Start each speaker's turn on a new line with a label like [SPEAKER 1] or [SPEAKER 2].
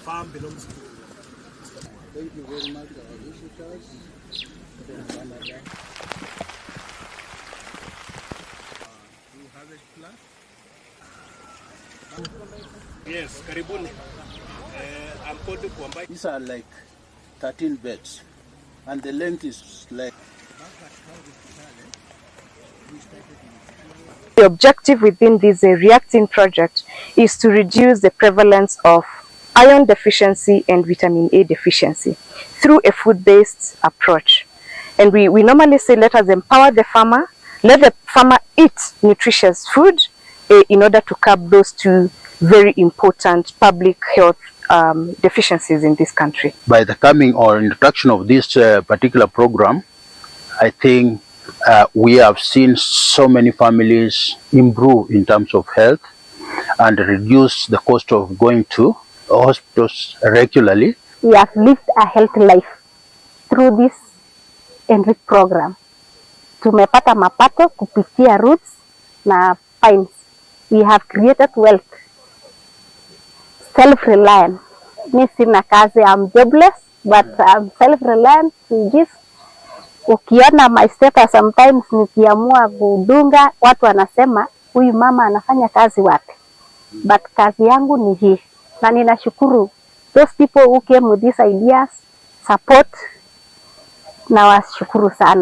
[SPEAKER 1] Farm belongs to
[SPEAKER 2] Thank you very much, our visitors from Canada. Do harvest plus.
[SPEAKER 1] Yes, karibuni. I'm called Kwamba.
[SPEAKER 2] These are like 13 beds, and the length is like.
[SPEAKER 3] The objective within this REACTing project is to reduce the prevalence of iron deficiency and vitamin A deficiency through a food-based approach. And we normally say, let us empower the farmer, let the farmer eat nutritious food in order to curb those two very important public health deficiencies in this country.
[SPEAKER 2] By the coming or introduction of this particular program, I think we have seen so many families improve in terms of health and reduce the cost of going to hospitals regularly.
[SPEAKER 4] We have lived a healthy life through this ENRICH program. Tumepata mapato kupitia roots na vines. We have created wealth, self-reliant. Mi sina kazi, I'm jobless, but I'm self-reliant to this. Ukiona my status sometimes nikiamua kudunga, watu wanasema, "Huyu mama anafanya kazi wapi?" But kazi yangu ni hii, na ninashukuru those people who came with these ideas, support, nawashukuru sana.